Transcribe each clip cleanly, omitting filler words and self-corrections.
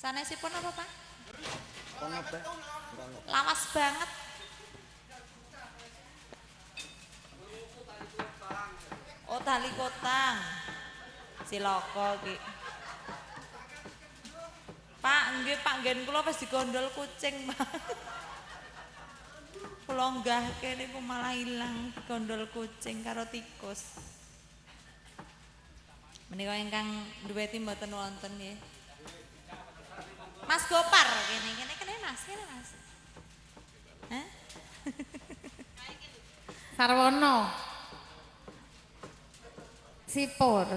Sanesipun apa, Pak? Lawas banget. Oh, tali kotang. Cilaka iki. Pak, nggih Pak, nggen kula wis digondol kucing, Pak. Kula nggahke niku malah ilang digondol kucing karo tikus. Menika ingkang duweti mboten wonten nggih. Mas Gopar kene kene kene Mas, kene Mas. Hah? Sarwono. Sipur.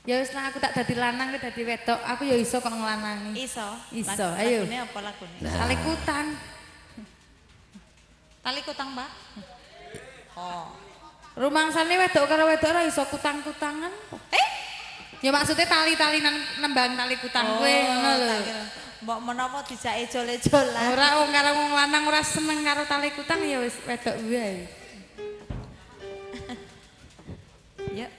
Ya wis lah aku tak dadi lanang kowe dadi wedok, aku ya iso kok nglanangi. Iso. Iso, ayo. Lagune apa lagune? Tali kutang. Tali kutang, Mbak? Oh. Rumangsane wedok karo wedok ora iso kutang-kutangan. Eh? Ya maksudnya tali-talinan nembang tali kutang kowe ngono lho. Mbok menapa dijak ejol-ejolan. Ora wong karo wong lanang ora seneng karo tali kutang ya wis wedok wae. Yuk.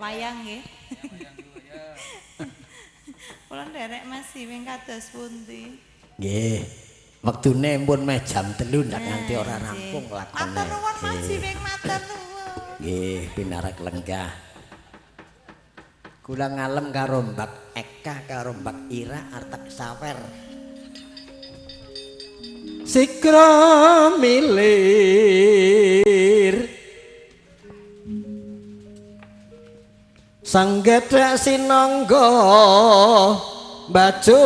Wayang nggih. Kula nderek Mas Siwing kados pundi? Nggih. Wektune pun meh jam 3 ndak nganti ora rampung lakone. Matur nuwun Mas Siwing, matur nuwun. Nggih, pinarak lenggah. Kula ngalem karo Mbak Eka karo Mbak Ira artek sawer. Sikra milir sang gethek sinangga bajul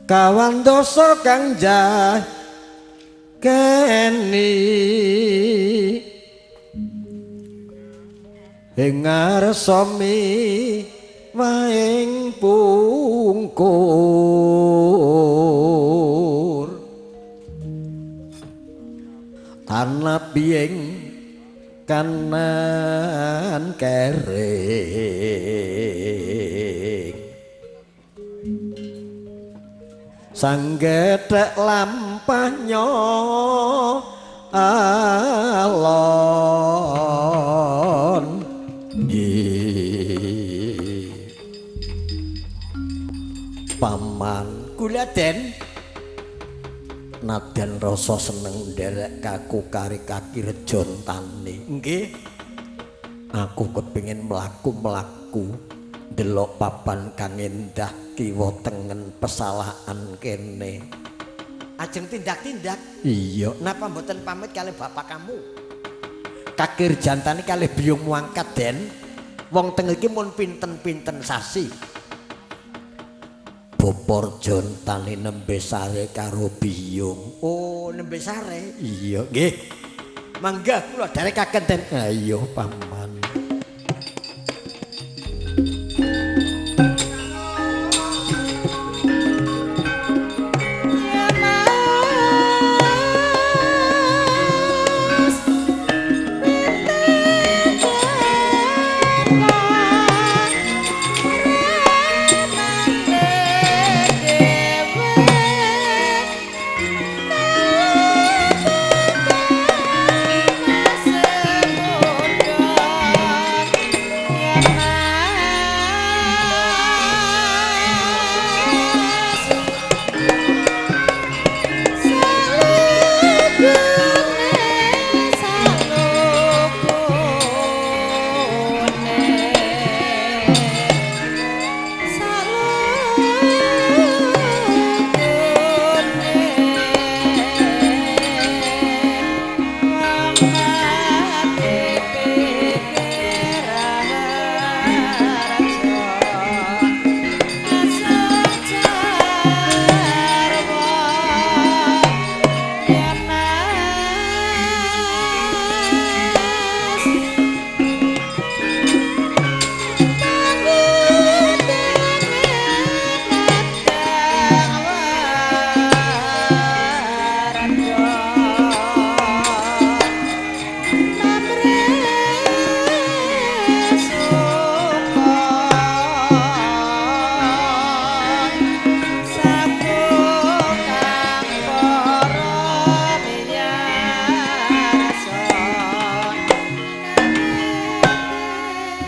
kawan dosa kang keni ing ngarsa mi waing pungkur tanah biing kanan kering sang gethek lampahnya alon. Nggih paman kula den nadyan rasa seneng nderek kaku kari kaki rejontane. Nggih aku kepengin mlaku-mlaku ndelok papan kang endah kiwa tengen pesalaan kene. Ajeng tindak-tindak. Iya, napa mboten pamit kalih bapak kamu? Kakir jantane kalih biyung muangkat den. Wong teng iki mun pinten-pinten sasi. Bopor jontane nembe sare karo biyung. Oh, nembe sare. Iya, nggih. Mangga kula dherekaken den. Ayo paman.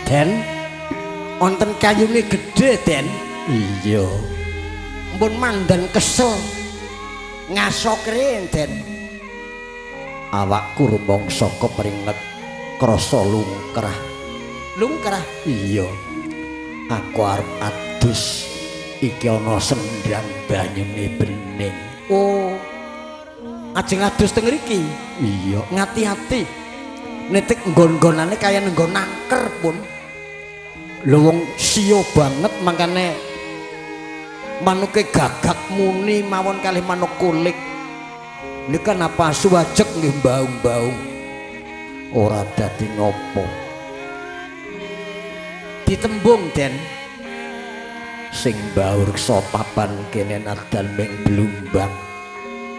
Den wonten kayune gedhe den. Iya. Mpun mandan kesel ngasokre den. Awakku rumangsa kepringet krasa lungkrah. Lungkrah? Iya. Aku arep adus iki ana sendang banyune bening. Oh. Ajeng adus teng mriki? Iya, ngati-ati. Nitik nggon-nggonane kaya nggon nangker pun. Lho wong sio banget mangkane manuke gagak muni mawon kalih manuk kulik. Nika napa suwajek nggih baung-baung. Ora dadi ngopo. Ditembung den. Sing baur papan kene nadan ming blumbang.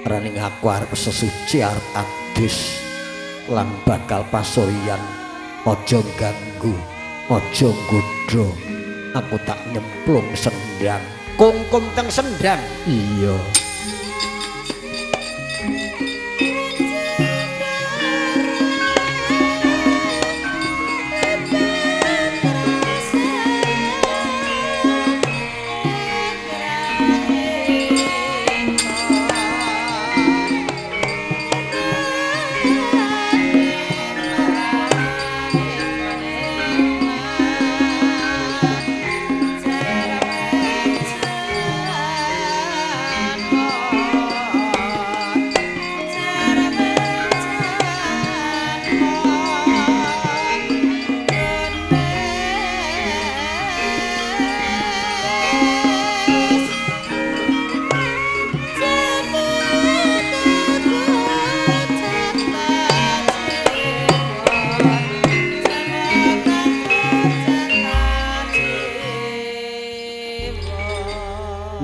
Raning aku arep sesuci arep adus lan bakal pasoyan. Aja ganggu, aja nggodha. Aku tak nyemplung sendang. Kungkum teng sendang. Iya.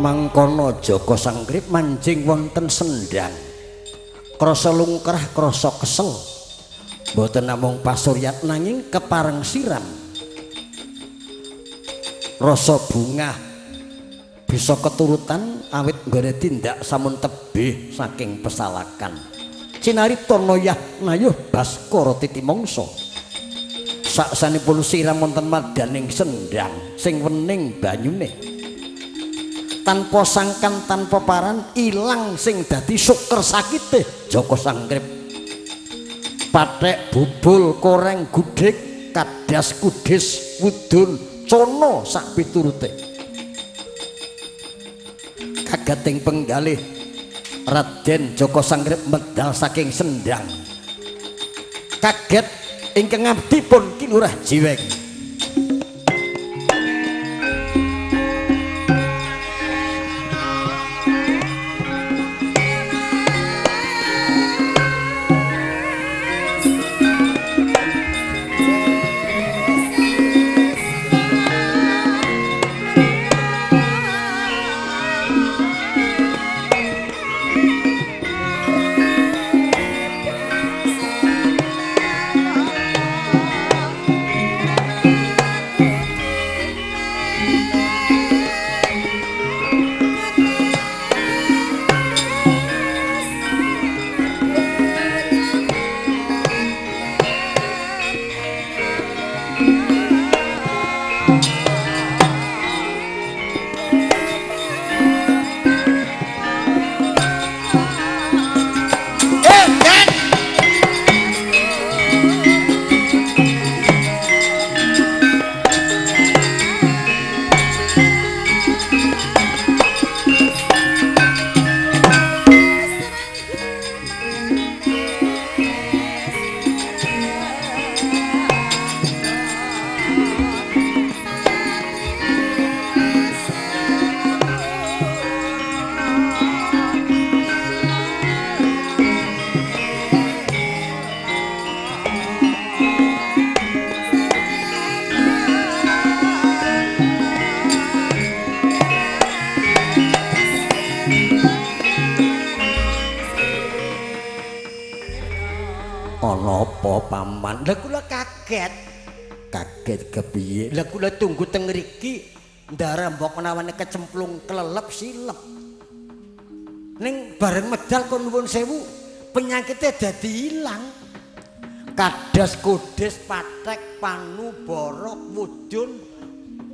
Mangkono Jaka Sanggrip manjing wonten sendang. Krasa lungkrah, krasa kesel. Mboten namung pasuryan nanging kepareng siram. Rasa bungah bisa keturutan awit nggone tindak samun tebih saking pesalakan. Cinarita noyah nayuh Baskara titi mangsa. Saksanipun siram wonten madaning sendang sing wening banyune. Tanpa sangkan tanpa paran ilang sing dadi suker sakite Jaka Sanggrip. Pathek bubul koreng gudhek kadas kudis wudun cono sak piturute. Kagating penggalih Raden Jaka Sanggrip medal saking sendang. Kaget ingkang abdi pun Ki Lurah Jiweng. Paman, lha kula kaget. Kaget kepiye? Lha kula tunggu teng mriki ndara mbok menawane kecemplung kelelep silep. Ning bareng medal kon nuwun sewu, penyakite dadi ilang. Kadas kodes patek panu borok wudun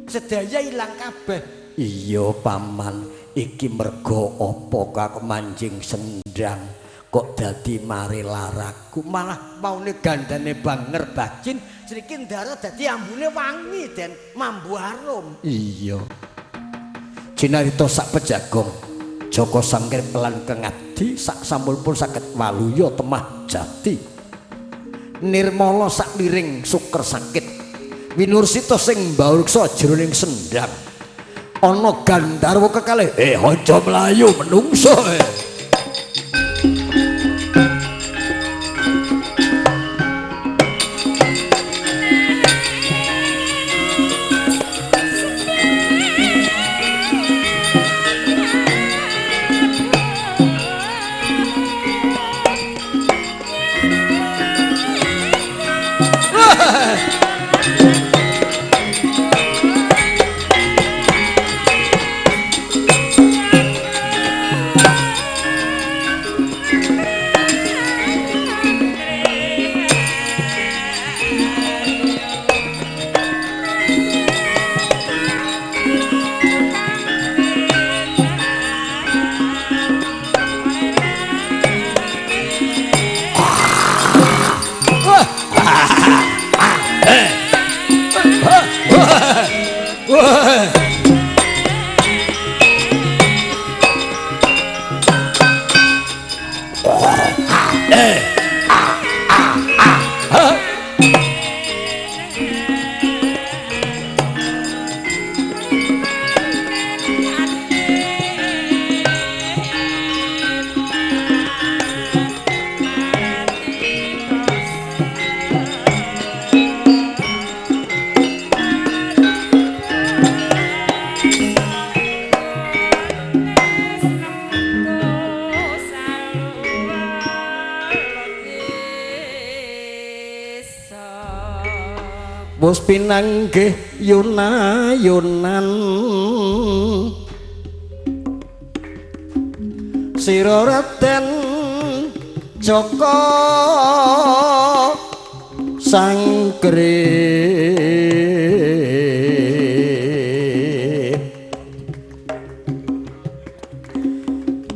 sedaya ilang kabeh. Iya paman, iki mergo apa kok manjing sendang? Kok dadi mari laraku malah maune gandane banger bacin sriki ndara dadi ambune wangi den mambu arum. Iya. Cinarita sak pejagong Jaka Sanggrip lan Kengabdi sak sampun saged waluya temah jati. Nirmala sak liring suker sakit winursita sing mbauruksa jroning sendang. Ana gandharwa kekalih aja mlayu menungso. Terus pinanggih yuna-yunan sira Raden Jaka Sangkrit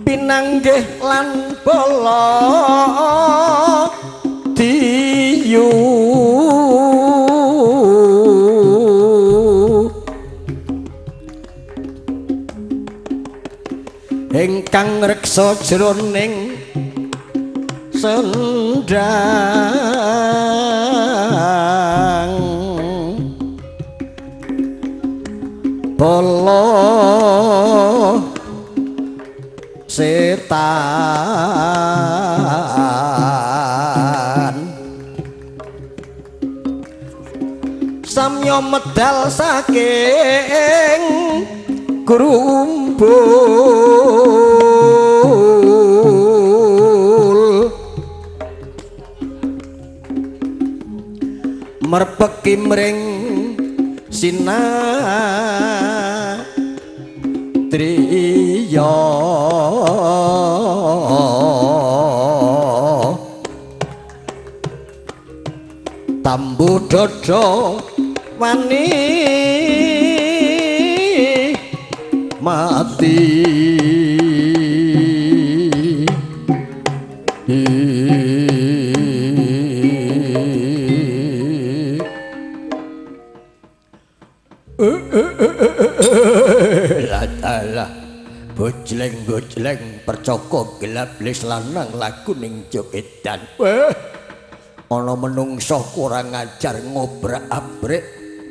pinanggih lan bala diyu ingkang reksa jroning sendang bala setan samya medal saking grumbul merpeki mring sinatriya tambu dada wani mati. Lah bojleng-bojleng percaka gelap lis lanang laku ning jogedan. Ana menungsa kurang ajar ngobrak-abrik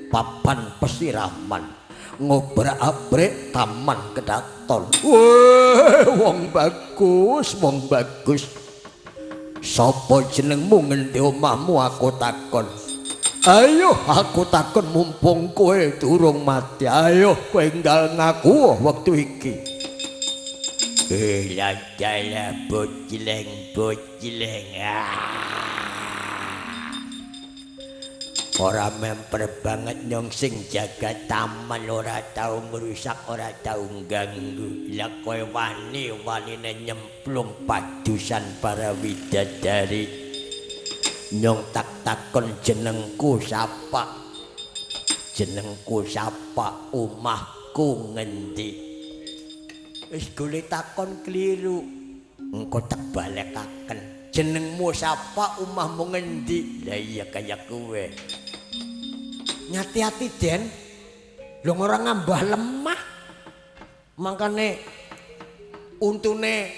papan pesiraman, ngobrak-abrik taman kedaton. Wah, wong bagus, wong bagus. Sapa jenengmu, ngendi omahmu, aku takon. Ayo aku takon mumpung kowe durung mati. Ayo kowe enggal ngaku wektu iki. Lah dalah bojleng bojleng. Ora memper banget nyong sing jaga taman, ora tau ngrusak, ora tau ganggu. Lah kowe wani wanine nyemplung padusan para widadari. Nyong tak takon jenengku sapa, jenengku sapa, omahku ngendi. Wis golek takon kliru, engko tak balekaken. Jenengmu sapa, omahmu ngendi? Lah iya kaya kowe. Ngati-ati Den, lho ora ngambah lemah. Mangkane untune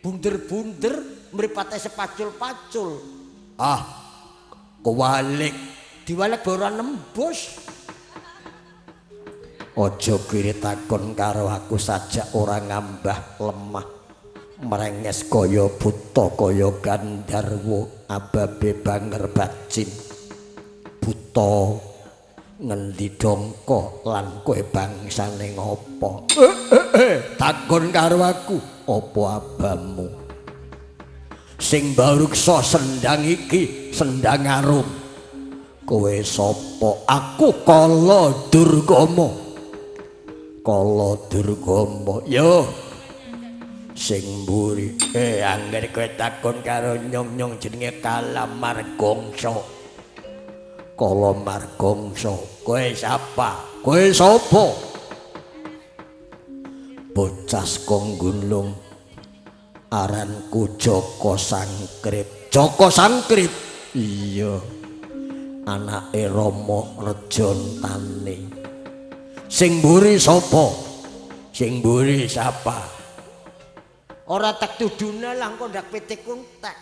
bunder-bunder, mripate sepacul-pacul. Ah, kewalik, diwalek ora nembus. Aja kiri takon karo aku sajak ora ngambah lemah. Merenges kaya buta kaya gandharwa, ababe banger bacin. Buta ngendi dongko lan kowe bangsane ngopo? Takon karo aku, apa abamu? Sing baruksa sendang iki, sendang arum. Kowe sapa? Aku Kala Durgama. Kala Durgama. Yo. Sing mburi. Angger kowe takon karo nyong-nyong jenenge Kala Margongsa. Kala Margongsa. Kowe sapa? Kowe sapa? Bocah saka gunung. Aranku Jaka Sangkrip. Jaka Sangkrip? Iya. Anake Rama Rejontane. Sing mburi sapa? Sing mburi sapa? Ora tak tudune lah engko ndak pitik kuntek.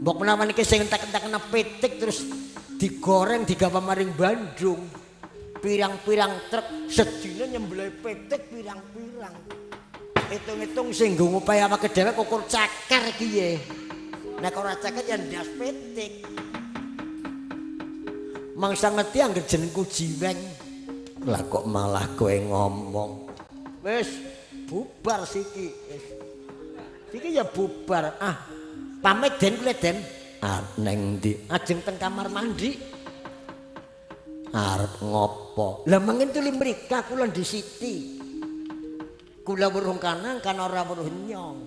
Mbok menawa niki sing entek-entekna pitik terus digoreng digawa maring Bandung. Pirang-pirang truk sedina nyembelih pitik pirang-pirang. Hitung-hitung sing nggo ngupahi awake dhewe kukur ceker iki ye. Nek ora ceker ya ndas pitik. Mangsa ngerti angger jenengku Jiweng. Lah kok malah kowe ngomong. Wis bubar siki. Wis. Siki ya bubar. Ah, pamit Den kule Den. Ah neng ndi? Ajeng teng kamar mandi. Arep ngopo? Lah mangin tuli mrika kula ndisiti. Kula weruh kanang kan ora weruh nyong.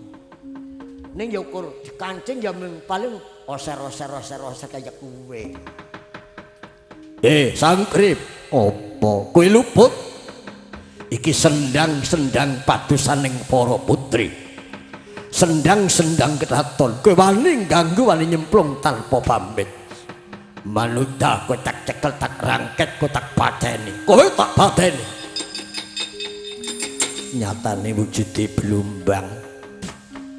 Ning ya ukur kancing ya paling oser-oser-oser-oser kaya kuwe. Sangkrip, opo kowe luput? Iki sendang-sendang padusaning para putri. Sendang-sendang kedaton. Kowe wani ganggu wani nyemplung tanpa pamit. Manuta kowe tak cekel tak rangket kowe tak pateni. Kowe tak pateni. Nyatane wujude blumbang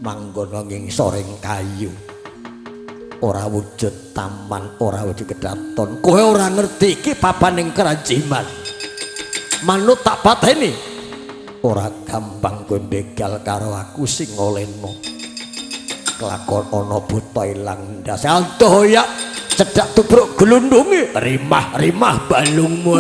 manggon ing soring kayu. Ora wujud taman, ora wujud kedaton. Kowe ora ngerti iki papaning kerajiman. Manut tak pateni. Ora gampang kowe begal karo aku sing oleno. Kelakon ana buta ilang ndas. Antoh ya cedhak tubruk glundunge, rimah-rimah balungmu.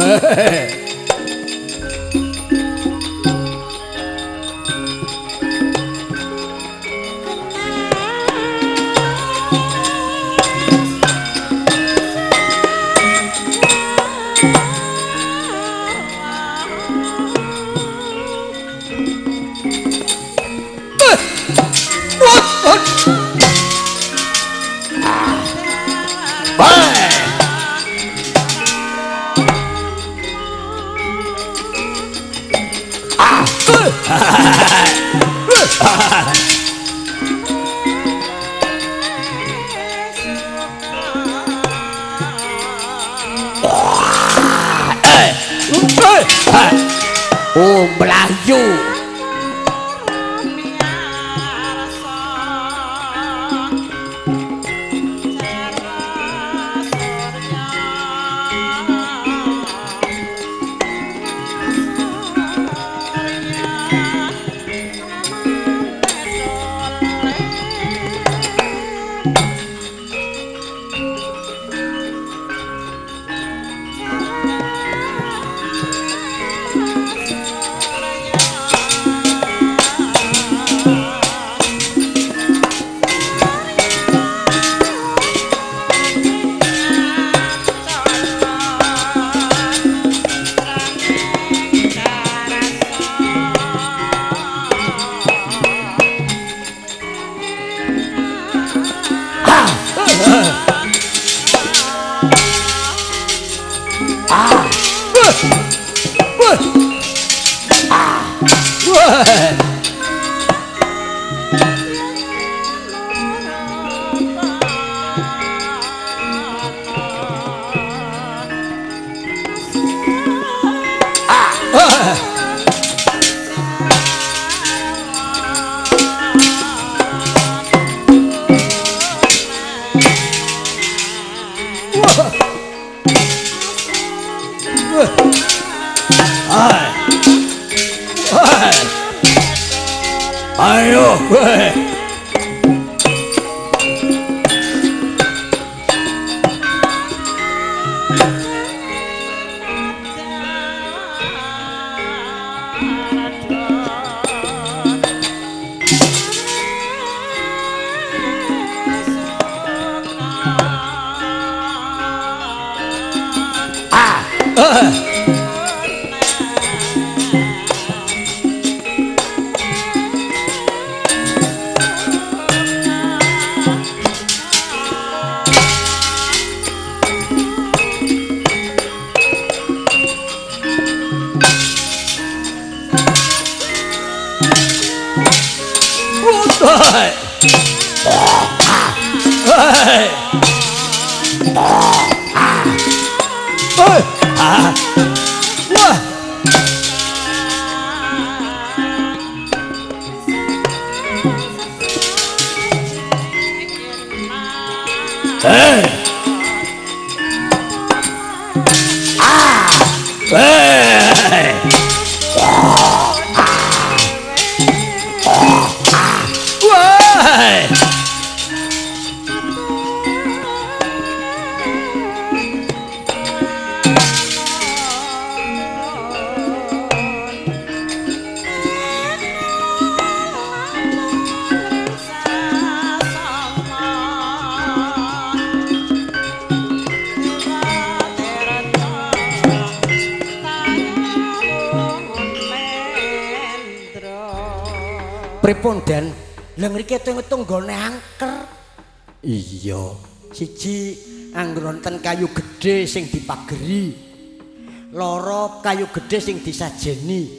Oh, melayu. Ayo, Pripun, Den? Lha ngriki ngitung nggone angker. Iya, siji angger wonten kayu gedhe sing dipageri. Loro kayu gedhe sing disajeni.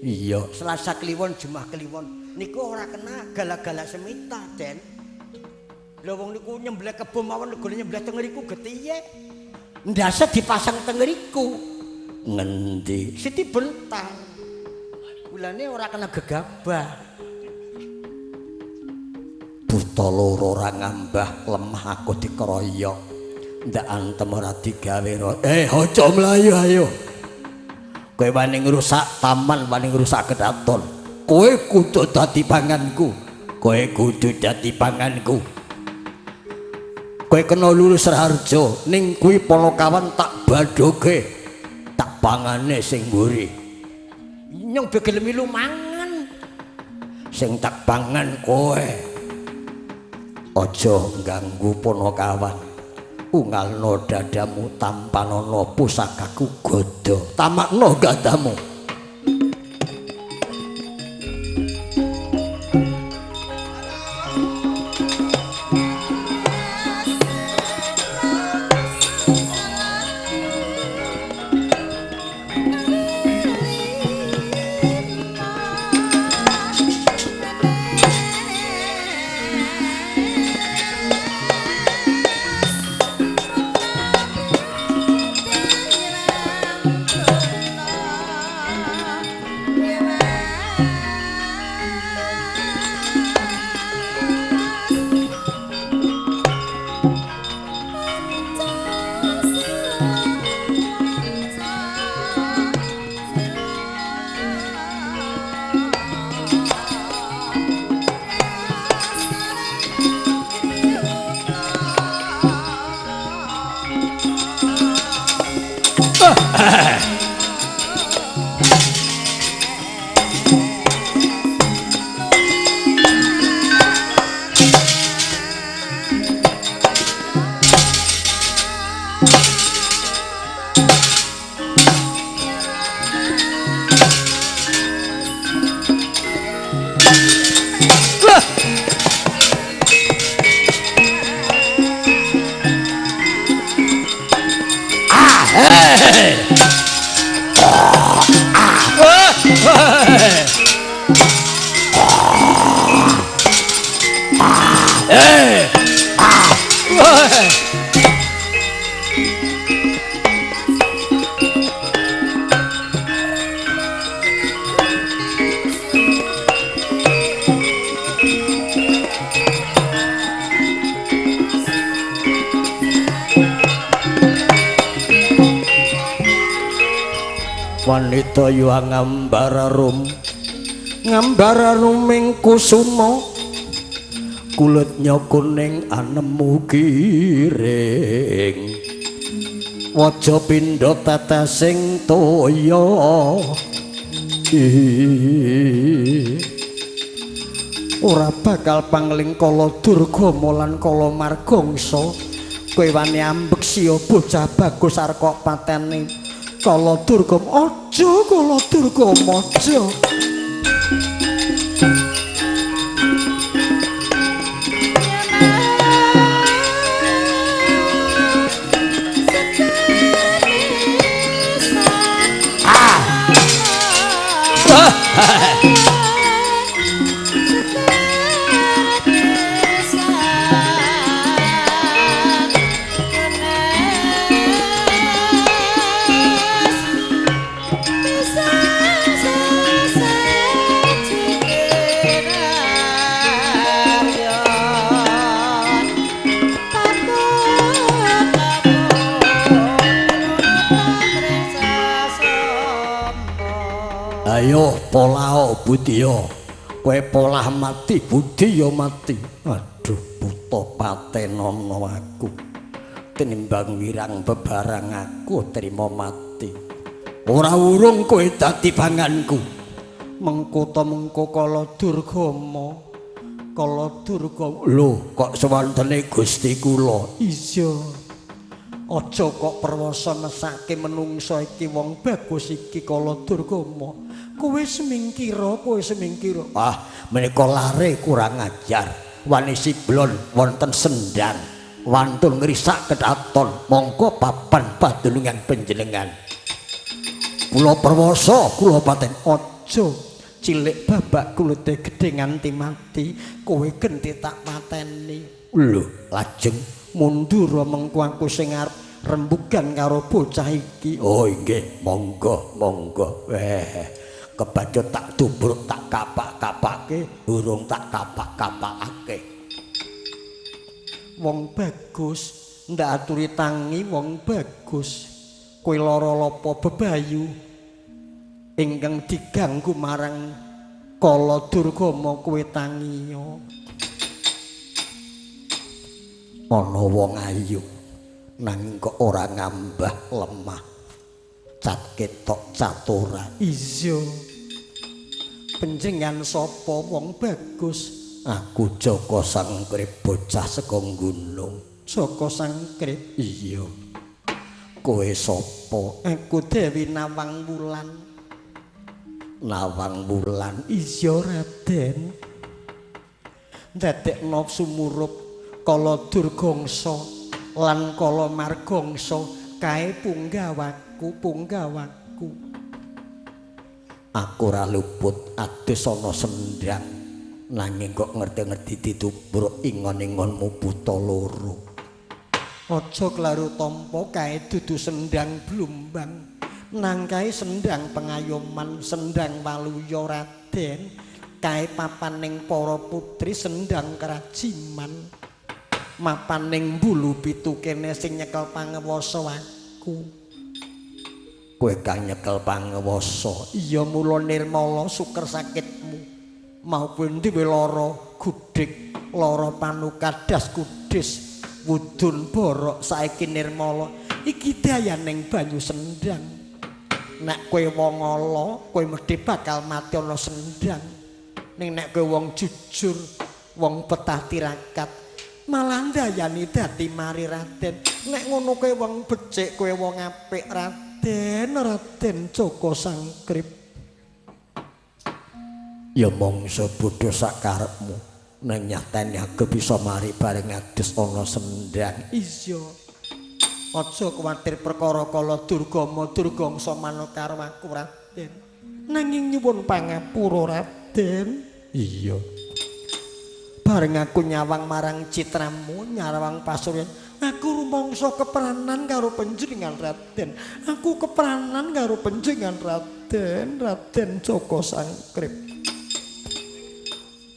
Iya, Selasa Kliwon, Jumat Kliwon. Niku ora kena gala-gala semita, Den. Lha wong niku nyembelih kebo mawon legone nyembelih teng ngriku getiye. Ndase dipasang teng ngriku. Ngendi? Siti bentar. Mulane ora kena gegabah. Buta loro ora ngambah lemah aku dikeroyok. Ndak antem ora digawe. Aja mlayu ayo. Kowe wani ngrusak taman, wani ngrusak kedaton. Kowe kudu dadi panganku. Kowe kudu dadi panganku. Kowe kena lulus Raharja ning kuwi Panakawan tak badhoke. Tak pangane sing mburi. Nyong begel milu mangan. Sing tak pangan kowe. Aja ngganggu Panakawan. Ungalno dadamu tampanono pusakaku gada. Tamakno gadamu. Wanita yuha ngambararum ngambararum ing kusuma kulitnya kuning anemu giring waja pindha tetesing toya. Ora bakal pangling kala Durgama lan kala Margangsa. Kowe wani ambek siya bocah bagus arep kok pateni kala Durgama. Aja kala Durgama aja. Ayo polao Budya, kowe polah mati Budi ya mati. Aduh buta patenono aku. Tinimbang wirang bebarang aku trima mati. Ora urung kowe dadi panganku. Mengko ta mengko kala Durgama. Kala Durga. Lho kok sewantene Gusti kula? Iya. Aja kok perwasa mesake menungsa iki wong bagus iki Kala Durgama. Kowe semingkira, kowe semingkira. Ah, menika lare kurang ajar. Wani siblon wonten sendang, wantun ngrisak kedaton mongko papan padulungan panjenengan. Kula perwasa, kula paten aja cilik babak kulite gedhe nganti mati, kowe genti tak pateni. Lho, lajeng mundur mengko aku sing arep rembugan karo bocah iki. Oh inggih, monggo, monggo. Kebacut tak tubruk tak kapak-kapake, urung tak kapak-kapakake. Wong bagus, ndak aturi tangi wong bagus. Kowe lara lapa bebayu ingkang diganggu marang Kala Durgama kowe tangiya. Ana wong ayu nanging kok ora ngambah lemah. Cat ketok cat ora. Iya. Panjenengan sapa wong bagus? Aku Jaka Sangkrip bocah saka gunung. Jaka Sangkrip? Iya. Kowe sapa? Aku Dewi Nawang Wulan. Nawang Wulan? Iya Raden. Ndadekno sumurup Kala Durgangsa lan Kala Margangsa kae punggawaku, punggawaku. Aku ora luput adus ana sendang nanging kok ngerti-ngerti ditubruk ingon-ingonmu buta loro. Aja klaru tampa kae dudu sendang blumbang, nang kae sendang pengayoman, sendang waluya Raden, kae papaning para putri sendang kerajiman. Mapaning bulu pitu kene sing nyekel pangewasa aku. Kowe kang nyekel pangewasa? Iya, mula nirmala suker sakitmu. Mau kowe duwe lara gudhig, lara panukadas kudis, wudun borok saiki nirmala. Iki dayaning banyu sendang. Nek kowe wong ala, kowe mesti bakal mati ana sendang. Ning nek kowe wong jujur, wong petah tirakat, malah ndayani dadi mari Raden. Nek ngono kowe wong becik, kowe wong apik Raden, Raden Jaka Sangkrip. Ya mongso bodho sak karepmu, nang nyatane aku bisa mari bareng adus ana sendang. Iya. Aja kuwatir perkara Kala Durgama Durgangsa manut karo aku Raden. Nanging nyuwun pangapura Raden. Iya. Bareng aku nyawang marang citramu, nyawang pasuryan, aku rumangsa kepranan karo panjenengan Raden. Aku kepranan karo panjenengan Raden, Raden Jaka Sangkrip.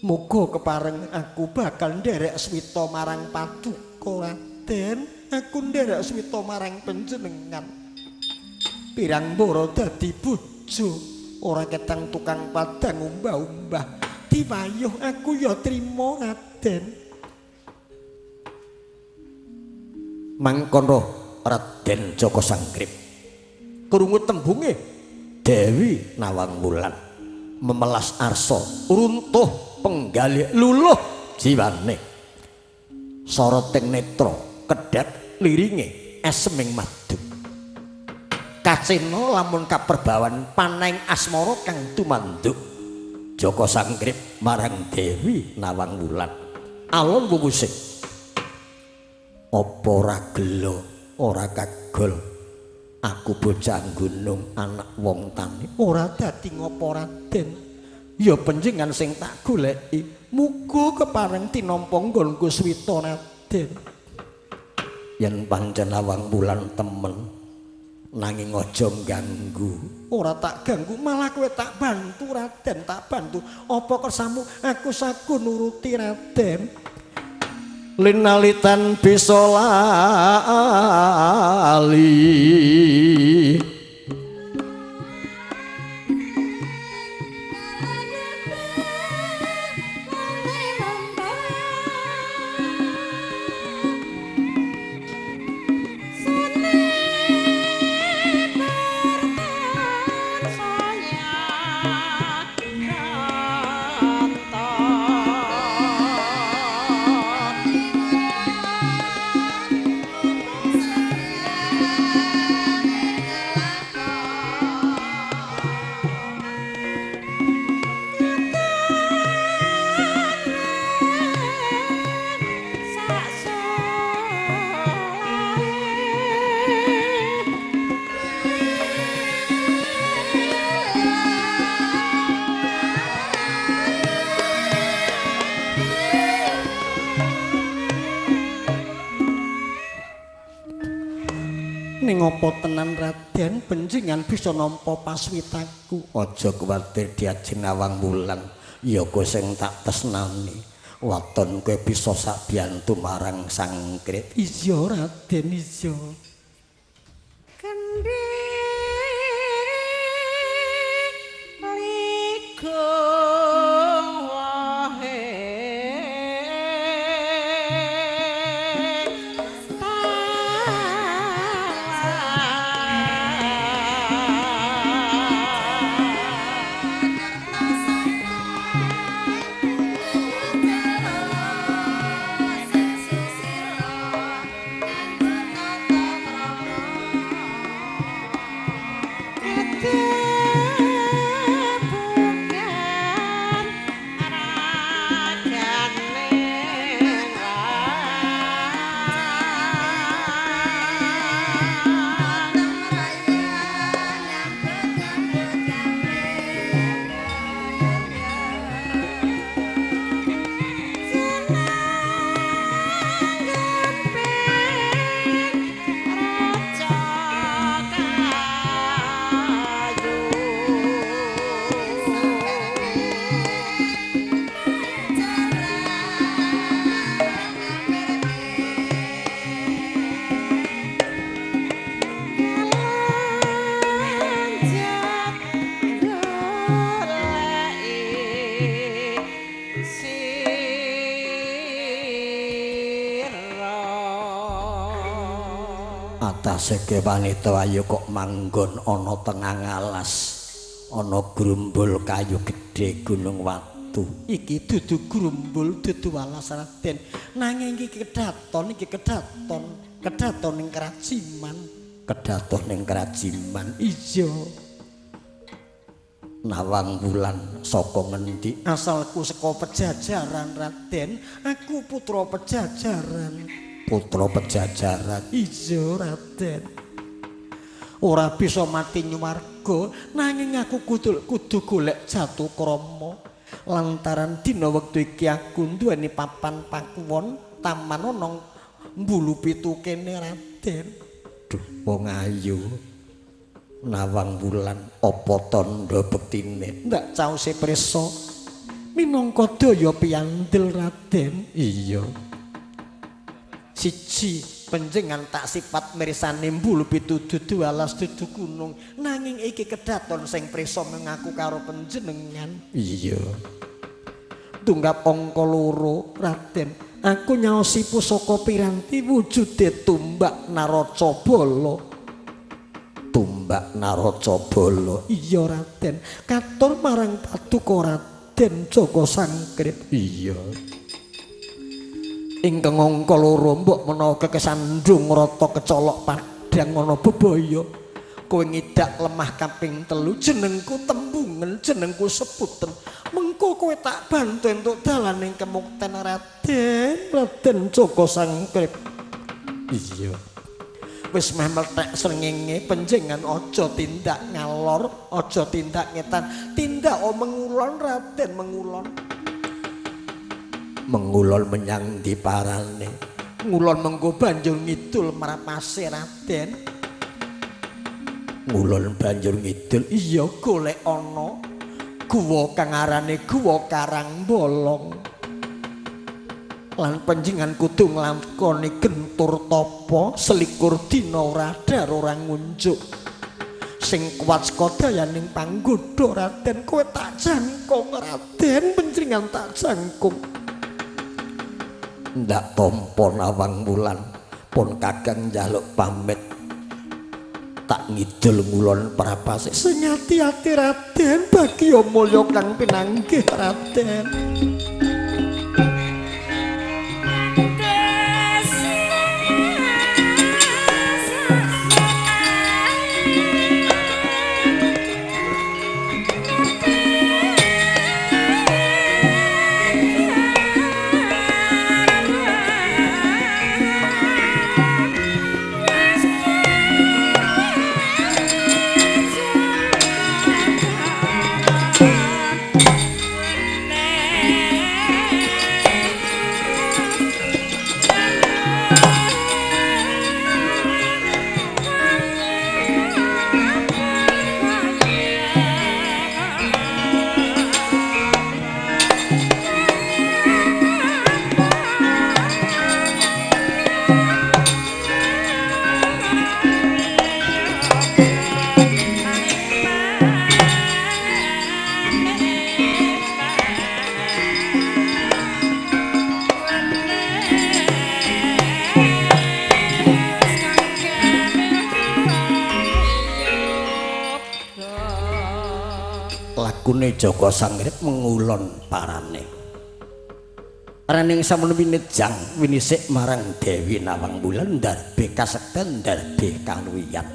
Muga kepareng aku bakal nderek swita marang paduka Raden. Aku nderek swita marang panjenengan. Pirang mboro dadi bojo, ora ketang tukang padang umbah-umbah. Diwayuh aku ya trima Raden. Mangkono Raden Jaka Sangkrip krungu tembunge Dewi Nawang Wulan memelas arsa runtuh penggalih luluh jiwane. Soroting netra kedhep liringe eseming madu. Kacena lamun kaperbawan paneng asmara kang tumanduk. Jaka Sangkrip marang Dewi Nawang Wulan alon wuwuse. Apa ora gela, ora kagol. Aku bocah gunung anak wong tani, ora dadi ngopo Raden. Ya panjenengan sing tak goleki, muga kepareng tinampa nggonku swita Raden. Yen pancen Nawang Wulan temen, nanging aja ganggu. Ora tak ganggu, malah kowe tak bantu Raden, tak bantu. Apa kersamu aku sagun nuruti Raden. Linalitan bisa lali. Saya Ngopo tenan Raden panjenengan bisa nampa paswitaku? Aja kuwatir Diajeng Nawang Wulan, ya kowe sing tak tresnani. Waton kowe bisa sabiyantu marang Sangkrit. Iya Raden, iya. Kendhi ligung wae Atase wanita ayu kok manggon ana tengah alas, ana grumbul kayu gedhe gunung watu. Iki dudu grumbul, dudu alas Raden, nanging iki kedaton, iki kedaton, kedaton ning Krajiman, kedaton ning Krajiman. Iya. Nawang Wulan saka ngendi? Asalku saka Pejajaran Raden, aku putra Pejajaran. Putra Pejajaran. Iya Raden. Ora bisa mati nyuwarga, nanging aku kudu golek Jatukrama. Lantaran dina wektu iki aku duweni papan pakuwon taman ana mbulu pitu kene Raden. Duh, wong ayu. Nawang Wulan, apa tandha bektine? Ndak caose prisa minangka daya piyandel Raden. Iya. Siji panjenengan tak sifat mirsani mbulu pitu dudu alas dudu gunung, nanging iki kedaton sing prisa mengaku karo panjenengan. Iya. Tunggap angka loro Raden, aku nyaosi pusaka piranti wujude tumbak Naraca Bala. Tumbak Naraca Bala. Iya Raden, katur marang paduka Raden Jaka Sangkrit. Iya. Ingkang angka loro mbok menawa kekesandung rata kecolok padhang ana bebaya. Kowe ngidak lemah kaping telu, jenengku tembungen, jenengku sebutan. Mengko kowe tak bantu entuk dalaning kemukten Raden, Raden Jaka Sangkrit. Iya. Wis meh mlethek srengenge panjenengan aja tindak ngalor, aja tindak ngetan, tindak mengulon Raden, mengulon. Mengulon menyang ndi parane? Ngulon mengko banjur ngidul mrapase Raden. Ngulon banjur ngidul. Iya, golek ana guwa kang arane Guwa Karang Bolong. Lan panjenengan kudu nglakoni gentur tapa selikur dina ora dar ora ngunjuk. Sing kuat saka dayaning panggodha Raden, kowe tak jangkung Raden, panjenengan tak jangkung. Ndak tampa Nawang Wulan, pun kakang njaluk pamit. Tak ngidul ngulon prapase. Sing ati-ati Raden, bagya mulya kang pinanggih Raden. Nek Lakune Jaka Sanggrip mengulon parane. Rening samono winejang winisik marang Dewi Nawang Wulan ndarbe kasekten ndarbe kaluwihan.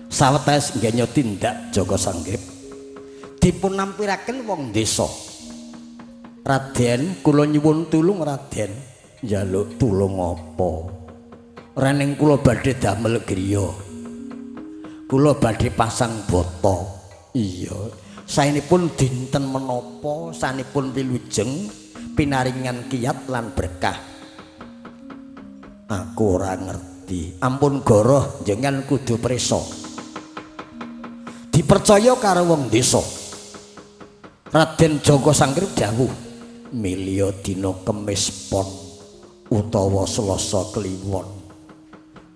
Sawetawis nggenya tindak Jaka Sanggrip dipun nampiraken wong desa. Raden, kula nyuwun tulung Raden. Njaluk tulung apa? Rening kula badhe damel griya. Kula badhe pasang bata. Iya, saenipun dinten menapa sanipun wilujeng pinaringan kiat lan berkah. Aku ora ngerti. Ampun goroh jenengan kudu prisa. Dipercaya karo wong desa. Raden Jaka Sanggrip dawuh, milya dina Kemis Pon utawa Selasa Kliwon.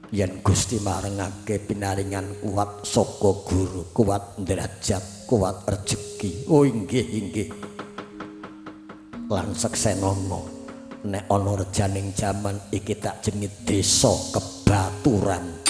Yen Gusti marengake pinaringan kuat saka guru, kuat derajat, kuat rejeki. Oh inggih inggih. Lan seksenana nek ana rejaning jaman iki tak jenenge desa Kebaturan.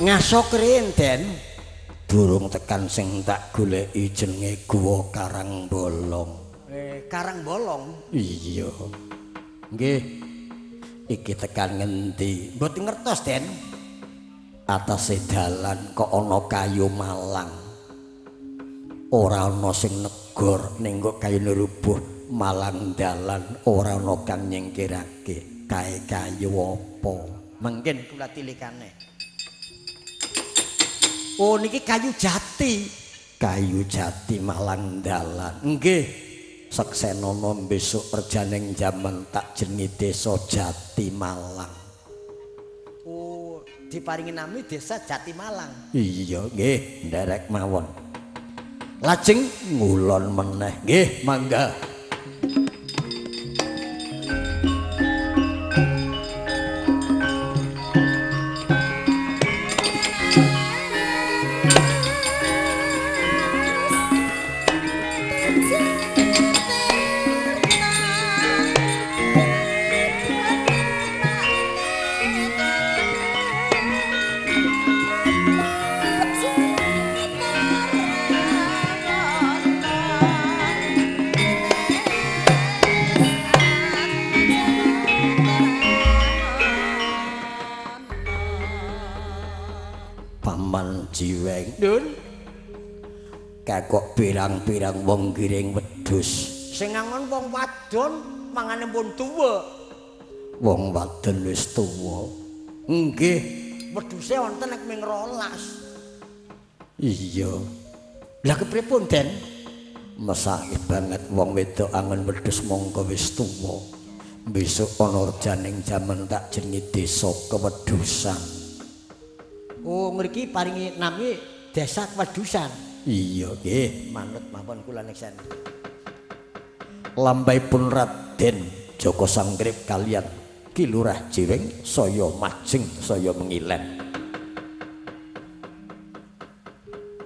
Ngaso kriyen, Den? Durung tekan sing tak goleki jenenge Guwa Karang Bolong. Karang Bolong? Iya. Nggih. Iki tekan ngendi? Mboten ngertos, Den. Atase dalan kok ana kayu malang. Ora ana sing negor ning kok kayune rubuh malang dalan, ora ana kang nyingkirake. Kae kayu apa? Mungkin kula tilikane. Oh niki kayu jati. Kayu jati malang dalan. Nggih. Seksenana besok rejaning jaman tak jenenge desa Jati Malang. Oh, diparingi nami desa Jati Malang. Iya, nggih, nderek mawon. Lajeng ngulon meneh. Nggih, mangga. Jiweng Dun kakok pirang-pirang wong giring wedhus sing ngangon wong wadon mangane pun tuwa. Wong wadon wis tuwa. Nggih, wedhuse wonten nek ming 12. Iya. Lah kepripun, Den? Mesake banget wong wedok angon wedhus mongko wis tuwa. Besok ana rejaning jaman tak jenenge desa Kewedhusan. Oh, ngriki paringi nami Desa Kewedhusan. Iya, nggih, manut mawon kula neksen. Lampahipun Raden Jaka Sanggrip kaliyan Ki Lurah Jiweng saya majeng saya mengilen.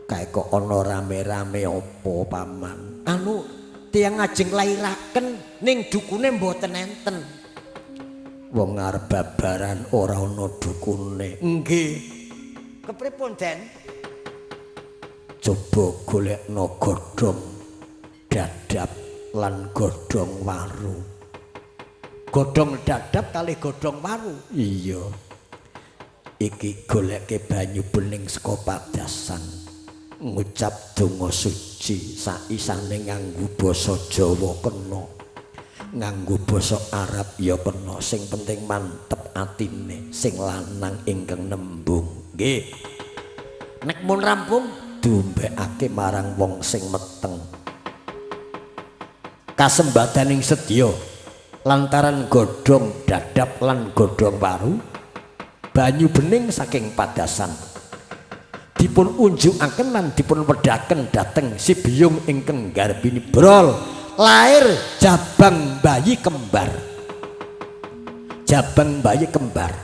Kae kok ana rame-rame apa, Paman? Anu tiyang ajeng lairaken ning dukune mboten enten. Wong arep babaran ora ana dukune. Nggih. Kepripun, Den? Coba golekno godhong dadap lan godhong waru. Godhong dadap kalih godhong waru. Iya. Iki goleke banyu bening saka padasan. Ngucap donga suci saisane nganggo basa Jawa kena, nganggo basa Arab ya kena, sing penting mantep atine sing lanang ingkang nembung. Nggih. Nek mun rampung diombekake marang wong sing meteng. Kasembadaning sedya lantaran godhong dadap lan godhong waru banyu bening saking padasan dipun unjukaken lan dipun wedhaken dhateng si biyung ingkang garbini brol lair jabang bayi kembar. Jabang bayi kembar.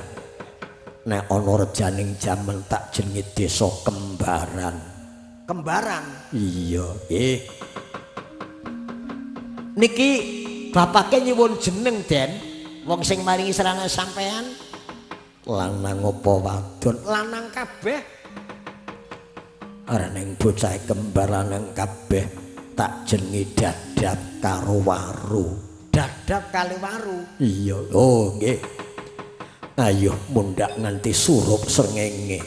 Nek ana rejaning jaman tak jenenge desa Kembaran. Kembaran? Iya, nggih. Niki bapake nyuwun jeneng, Den. Wong sing maringi serana sampean lanang apa wadon? Lanang kabeh. Ora ning bocah kembar lanang kabeh tak jenenge Dadap karo Waru. Dadap kali Waru. Iya, oh nggih. Ayo mundhak nganti surup srengenge.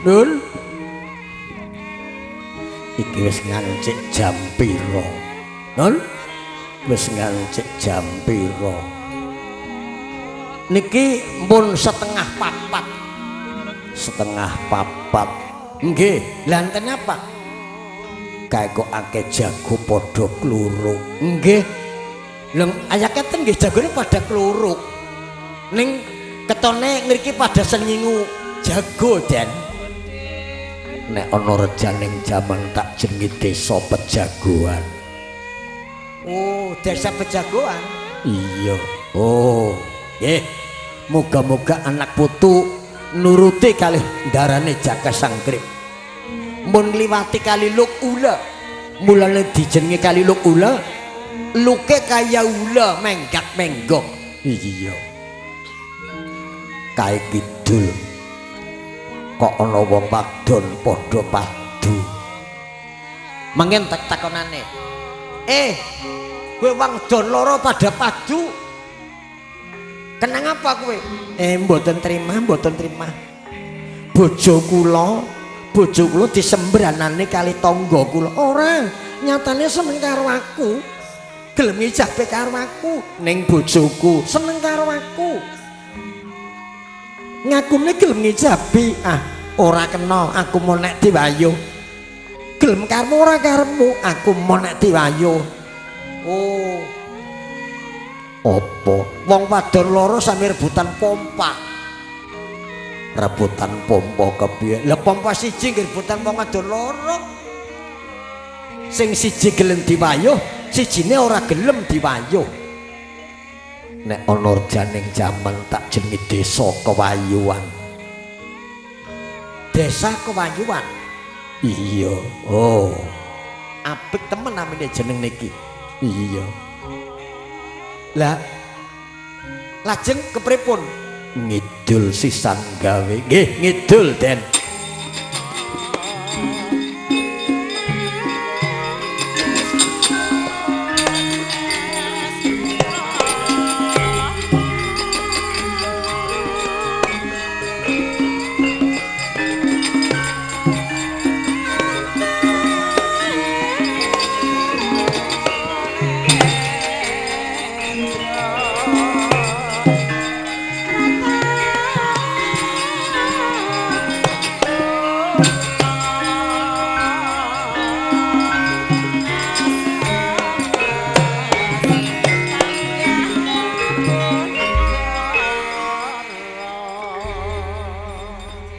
Nun, iki wis ngancik jam pira? Nun, wis ngancik jam pira? Niki pun 3:30. 3:30. Nggih, lha enten apa? Kae kok akeh jago padha kluruk. Nggih. Lha ayaketen nggih jagone padha kluruk. Ning ketone ngriki padha sengingu jago, Den. Nek ana rejaning jaman tak jenenge desa Pejagoan. Oh, desa Pejagoan. Iya. Oh, nggih. Muga-muga anak putu nuruti kalih darane Jaka Sangkrip. Mun ngliwati kali Luk Ula, mulane dijenenge kali Luk Ula, luke kaya ula menggak-menggok. Iya. Kae kidul. Kok ana wong wadon padha padu. Mengin tak takonane. Kowe wong don loro padha padu. Kenang apa kowe? Mboten terima, mboten terima. Bojo kula disembranane kali tangga kula. Ora, nyatane seneng karo aku. Gelem ngijabe karo aku. Ning bojoku seneng karo aku. Ngakune gelem ngijabi, ah ora kena aku mau nek diwayuh. Gelem karmu ora karmu, aku mau nek diwayuh. Oh. Apa? Wong wadon loro sami rebutan pompa. Rebutan pompa kepiye? Lah pompa siji nggih rebutan wong wadon loro. Sing siji gelem diwayuh, sijine ora gelem diwayuh. Nek ana rejaning jaman tak jenenge desa Kewayuan. Desa Kewayuan. Iya. Oh. Apik temen namine jeneng niki. Iya. Lah lajeng kepripun? Ngidul sisan gawe. Nggih, ngidul, Den.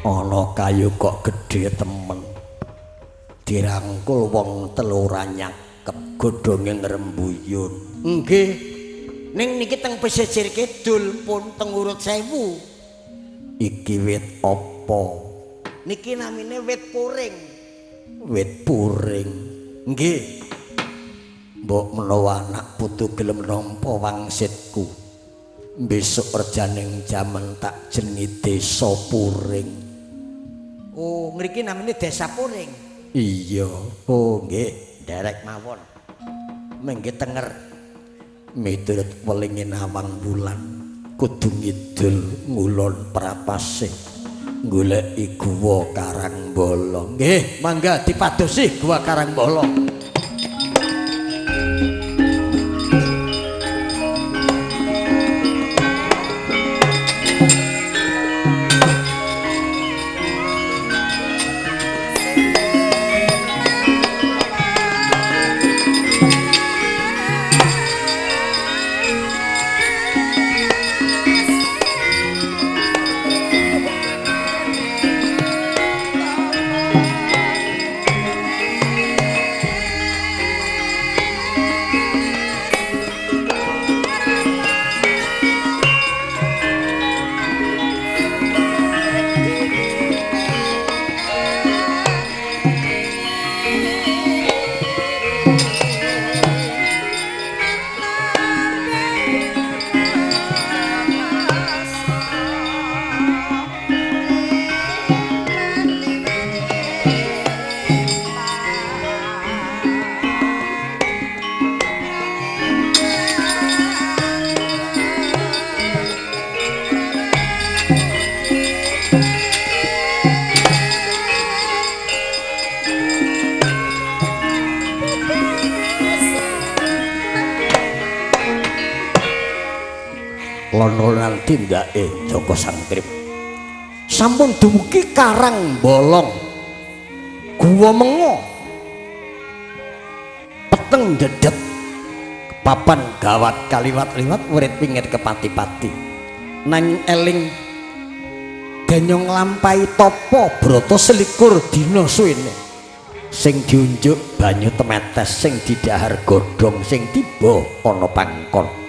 Ana kayu kok gedhe temen. Dirangkul wong telu ora nyakep, godhonge ngrembuyun. Nggih. Ning niki teng pesisir kidul pun teng Urut Sewu. Iki wit apa? Niki namine wit puring. Wit puring. Nggih. Mbok menawa anak putu gelem nampa wangsitku. Besok rejaning jaman tak jenengi Desa Puring. Oh, ngriki namine Desa Puring. Iya. Oh, nggih, nderek mawon. Mengke tenger. Miturut welinge nawang wulan, kudu ngidul ngulon prapase. Goleki guwa Karang Bolong. Nggih, mangga dipadosi guwa Karang Bolong. Lon-lonan tindake Joko Sangkrip. Sampun dumugi Karang Bolong. Guwa Mengo. Peteng dedet. Papan gawat kaliwat-liwat writ pingit kepati-pati. Nanging eling denyo nglampahi tapa brata selikur dina suwene. Sing diunjuk banyu temetes, sing didahar godhong, sing tiba ana pangkon.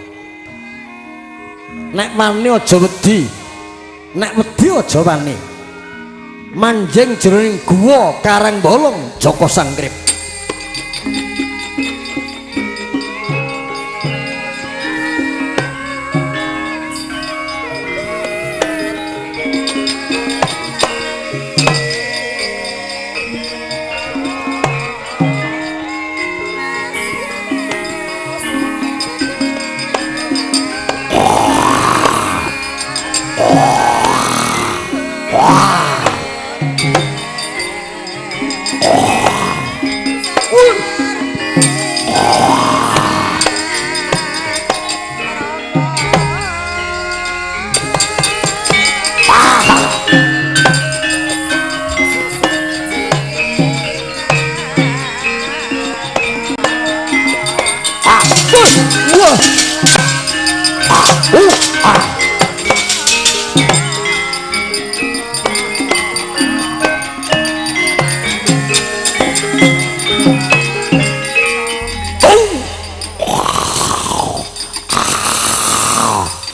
Nek wani aja wedi, nek wedi aja wani. Manjing jroning guwa Karang Bolong Joko Sangkrip.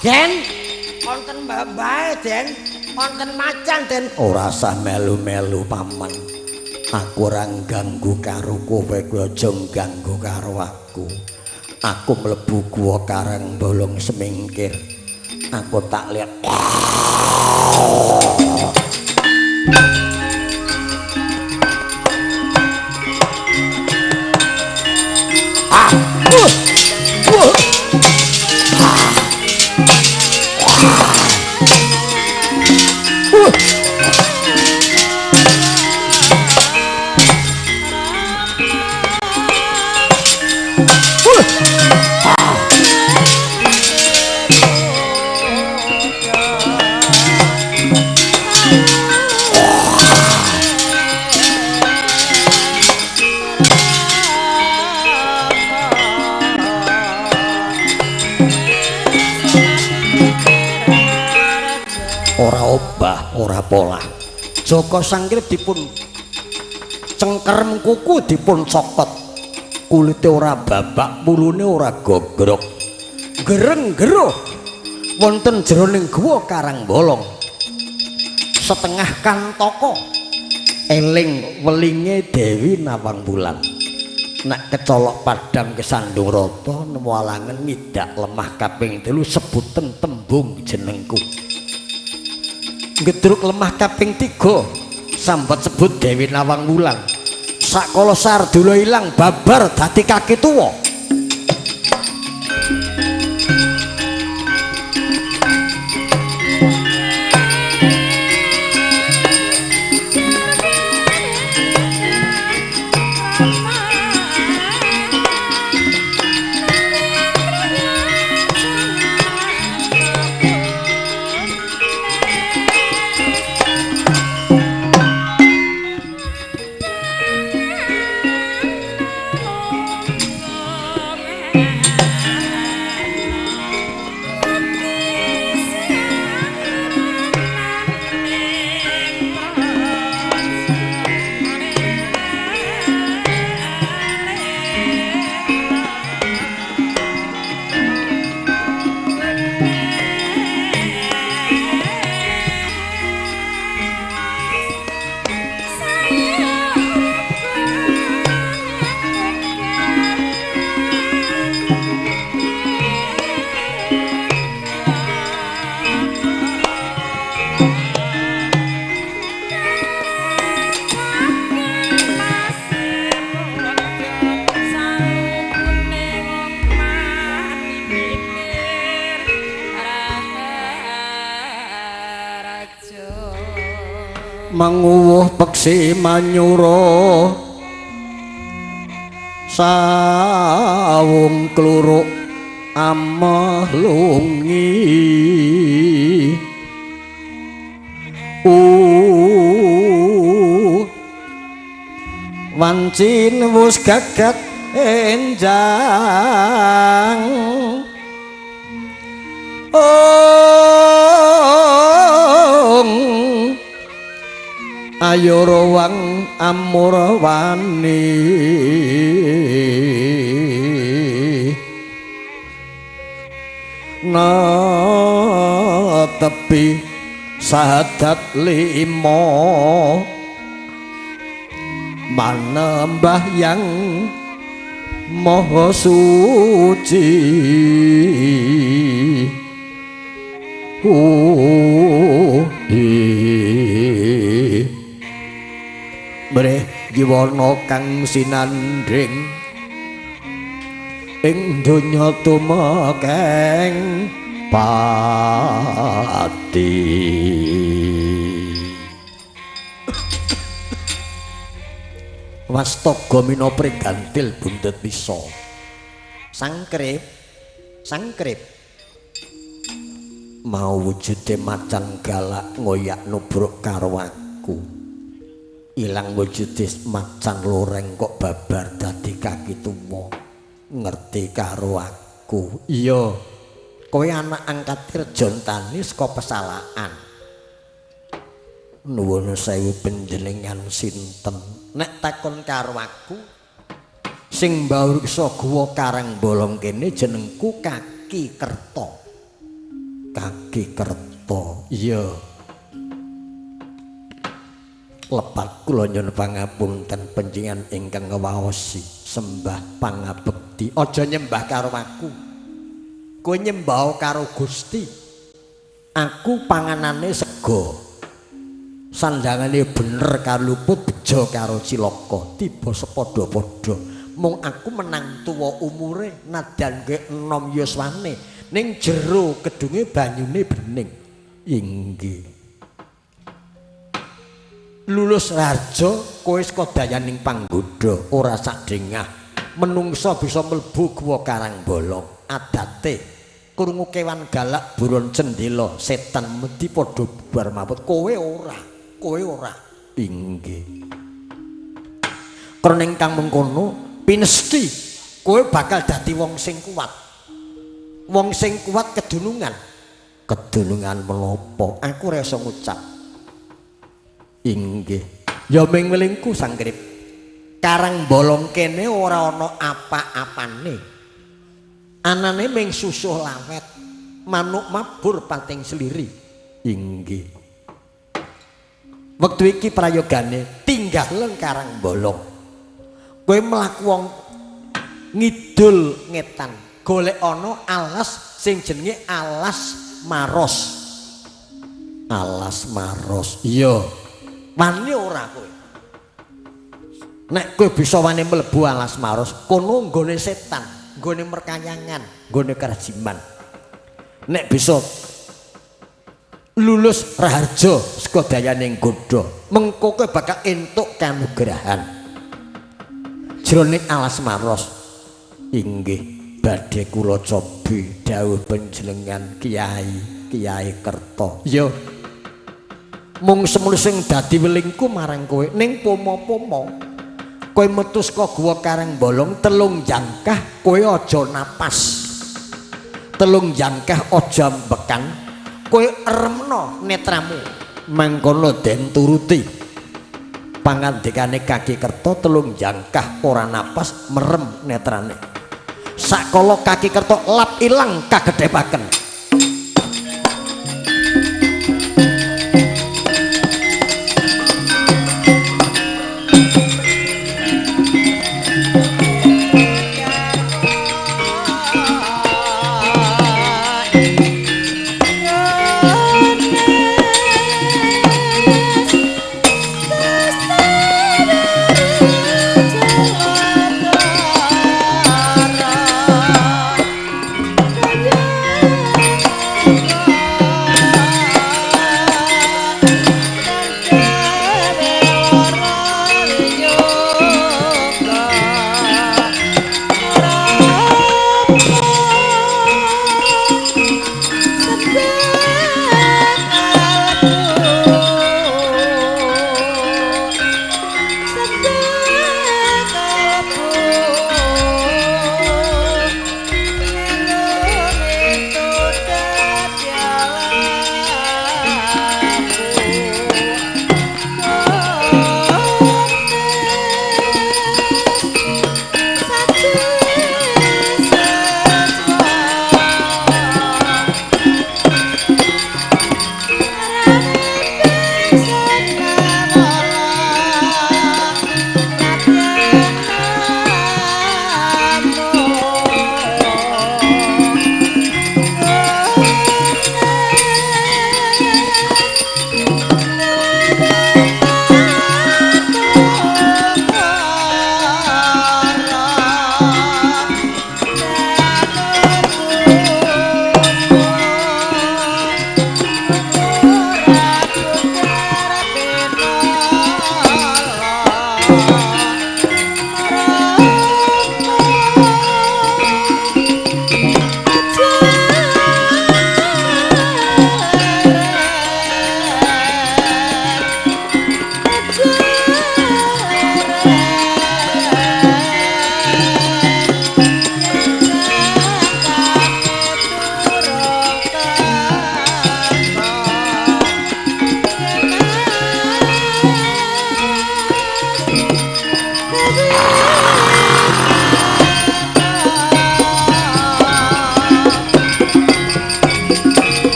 Den, wonten mbah-mbahe, Den, wonten macan, Den. Ora usah melu-melu paman. Aku ora ganggu karo kowe, kowe aja ganggu karo aku. Aku mlebu guwa Karang Bolong semingkir. Aku tak lihat. Ora obah, ora polah. Joko Sangkrip dipun Dicengkerem kuku dipun cokot. Kulite ora babak, wulune ora gogrok. Gereng-geruh wonten jroning guwa Karang Bolong. Setengah kantaka eling welinge Dewi Nawang Wulan. Nek kecolok padang kesandung rata nemu alangen ngidak lemah kaping 3 sebutan tembung jenengku. Gedruk lemah kaping 3 sambat sebut Dewi Nawang Wulan. Sakala sardula ilang babar dadi kaki tuwa. Manguwuh peksi manyura sawung kluruk ameh lungi wancin wus gagat enjang ayo rawang amurwani netepi sahadat limo manembah yang maha suci. Mrih jiwana kang sinandhing ing donya tumekeng pati. Wastaga mina prigantil bundet wisa. Sangkrip, sangkrip. Mau wujude macan galak ngoyak nubruk karo aku. Ilang wujude macan loreng kok babar dadi kaki tuwa. Ngerti karo aku. Iya. Kowe anak angkat Rejontani saka pesalaan. Nuwun sewu panjenengan sinten? Nek takon karo aku sing mbawreksa guwa Karang Bolong kene jenengku Kaki Kerta. Kaki Kerta. Iya. Lepat kula nyuwun pangapunten panjenengan ingkang ngwaosi sembah pangabekti. Aja nyembah karo aku. Kowe nyembah karo Gusti. Aku panganane sego. Sandangane bener karo luput, bejo karo cilaka, tiba sepadha-padha. Mung aku menang tuwa umure nadyan kowe enom yuswane. Ning jero kedunge banyune bening. Inggih. Lulus raja kowe saka dayaning panggoda ora sadengah. Menungsa bisa mlebu guwa Karang Bolong. Adate krungu kewan galak buron cendela setan mesti padha bubar maput. Kowe ora, kowe ora. Inggih. Krana ingkang mengkono pinesti kowe bakal dadi wong sing kuat. Wong sing kuat kedunungan. Kedunungan menapa? Aku ora iso ngucap. Inggih. Ya ming welingku sangkrip. Karang Bolong kene ora ana apa-apane. Anane ming susuh lawet, manuk mabur pating sliri. Inggih. Wektu iki prayogane tinggalen Karang Bolong. Kowe mlaku wong ngidul ngetan, golek ana alas sing jenenge Alas Maros. Alas Maros. Iya. Wani ora kowe? Nek kowe bisa wani mlebu Alas Maros, kono nggone setan, nggone merkayangan, nggone kerajiman. Nek bisa lulus raharja saka dayaning godha, mengko kowe bakal entuk kanugrahan. Jroning Alas Maros. Inggih, badhe kula cobi dawuh panjenengan Kiai, Kiai Kerto. Iya. Mung semono sing dadi welingku marang kowe ning pomo-pomo. Kowe metu saka guwa Karang Bolong 3 jangkah kowe aja napas. 3 jangkah aja ambekan. Kowe eremno netramu. Mangkono den turuti. Pangandikane Kaki Kerto 3 jangkah ora napas merem netrane. Sakala Kaki Kerto lap ilang kagedhepaken.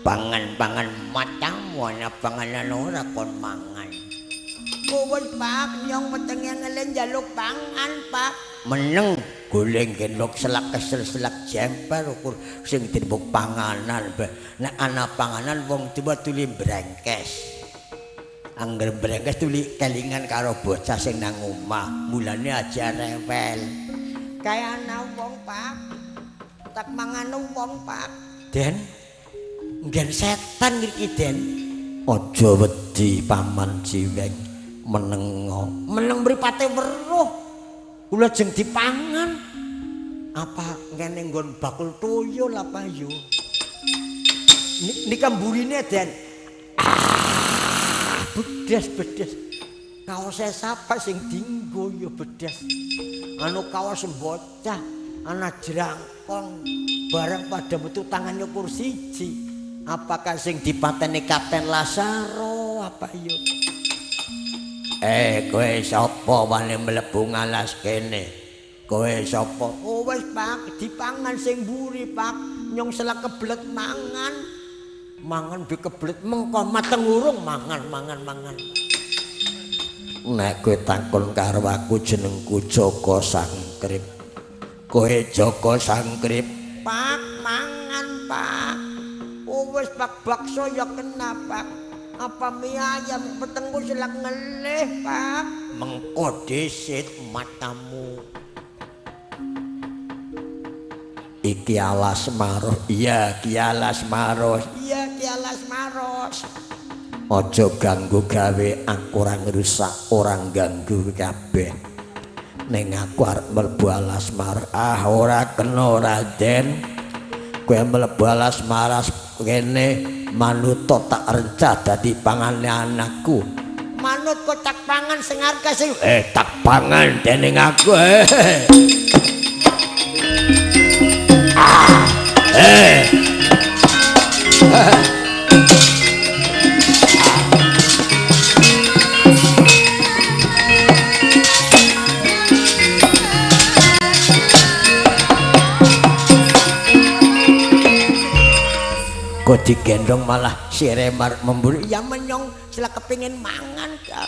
Pangan-pangan matamu ana panganan ora kon mangan. Kuwun Pak, nyong wetenge ngelen njaluk pangan, Pak. Meneng goleng gendok selak kesel selak jemper ukur sing dirembuk panganan. Nek ana panganan wong tuwa tuli brengkes. Angger brengkes tuli kelingan karo bocah sing nang omah, mulane aja rewel. Kae ana wong, Pak. Tak mangan wong, Pak. Den, nggen setan ngriki, Den. Aja wedi Paman Jiweng, menengo. Meneng mripate weruh. Kula jeng dipangan. Apa ngene nggon bakul tuyul apa yo? Nika mburine Den. Ah, bedes-bedes. Kaose sapa sing dinggo yo bedes. Anu kaos bocah, ana jrangkong bareng pada metu tangan nyukur siji. Apakah sing dipateni Kapten Lasaro apa yo? Kowe sapa wani mlebu ngalas kene? Kowe sapa? Oh wis Pak, dipangan sing mburi Pak. Nyong selak kebelet mangan. Mangan be kebelet mengko mateng urung mangan mangan mangan. Nek kowe takon karo aku jenengku Joko Sangkrip. Kowe Joko Sangkrip, Pak, mangan Pak. Oh wis Pak, bakso ya kena Pak. Apa mie ayam petengku selak ngelih Pak. Mengko dhisit matamu. Iki alas maros. Iya, ki alas maros. Iya, ki alas maros. Aja ganggu gawe aku ora ngrusak, ora ganggu kabeh. Ning aku arep mlebu alas maros. Ah, ora kena Raden. Kowe mlebu alas maros kene manut tak rencah dadi pangane anakku. Manut kok tak pangan sing arep sing tak pangan dening aku. Kok digendong malah sire memburu. Ya menyong selak kepingin mangan Kak.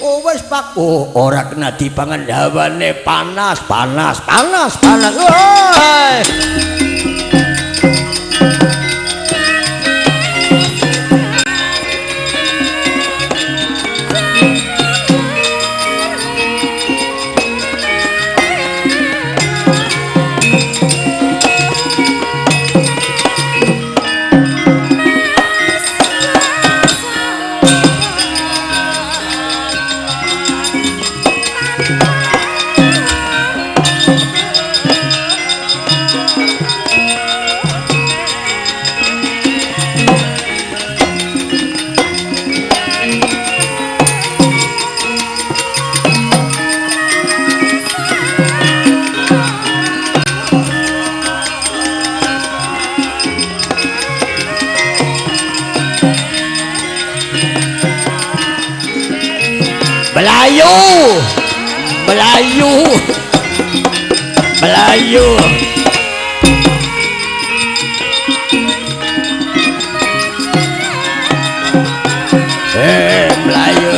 Oh wis Pak. Oh ora kena dipangan hawane panas panas panas panas. Woi. Melayu, Melayu, Melayu. Melayu.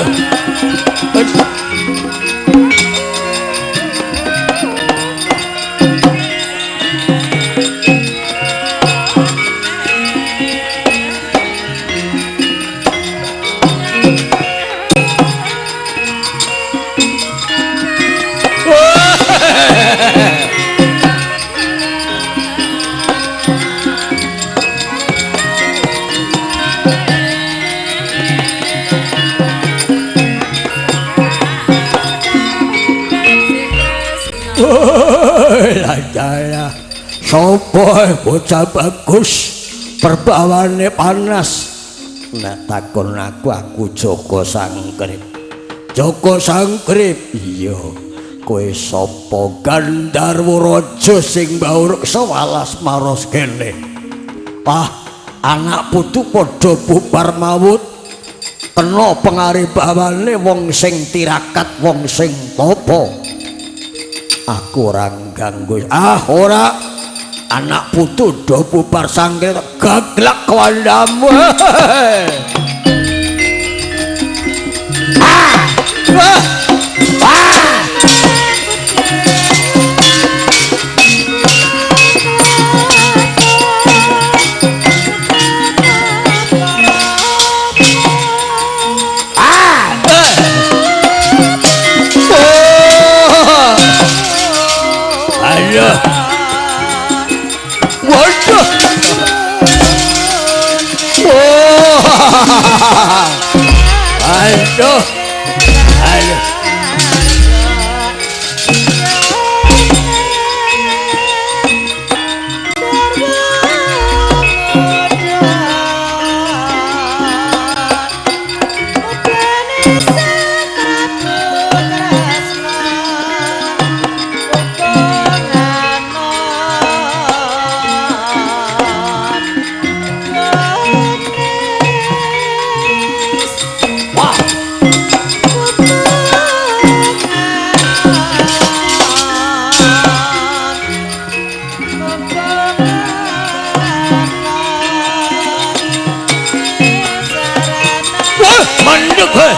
Sopo bocah bagus perbawane panas. Nek takon aku Joko Sangkrip. Joko Sangkrip, iya. Kowe sapa Gandharwa Raja sing mbaureksa walas maros kene? Ah, anak putu padha bubar mawut. Kena pengaruh bawane wong sing tirakat, wong sing tapa. Aku ora ganggu. Ah, ora. Anak putu do bubar sangkrip gaglak kandhamu. Ah! Ah! Ah! Ah! Oh! Ayo. Waduh. Oh. Aduh. Aduh. Hei.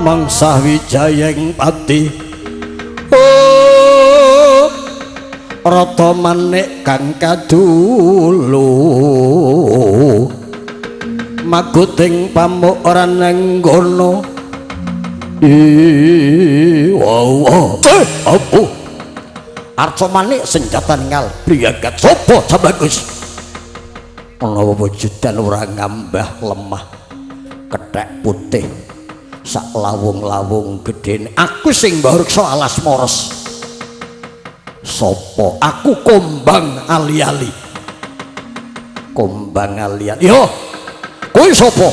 Mangsa wijayeng pati oh rata manik kang kadulu maguting pamuk ora nang ngono wow apa arca manik senjata ngal priyagat sapa Bagus ana wujudan ora ngambah lemah kethek putih sak lawung-lawung gedene aku sing mbreksa alas mores sapa aku kombang ali-ali kombang ali-ali yo kuwi sapa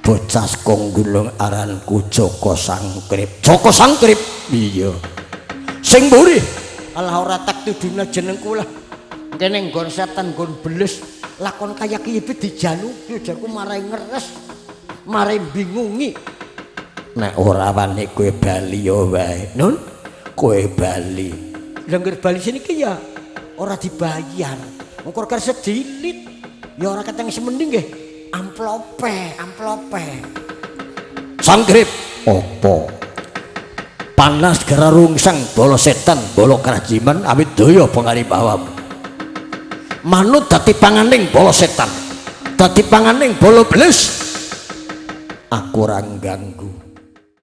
bocah saka gunung aranku Joko Sangkrip. Joko Sangkrip iya sing mburi alah ora tak tudune jenengku lah kene nggon setan nggon beles lakon kaya ki dijaluki jarku marai ngeres mare bingungi nek ora wani kowe bali ya wae nun kowe bali lha ngger bali sini ki ya ora dibayar mungkur kar sedilit ya ora keteng semending nggih amplope amplope Sangkrip apa panas gara rungsang bala setan bala kerajiman awit daya pangaribawamu manut dadi panganing bala setan dadi panganing bala beles aku ora ganggu.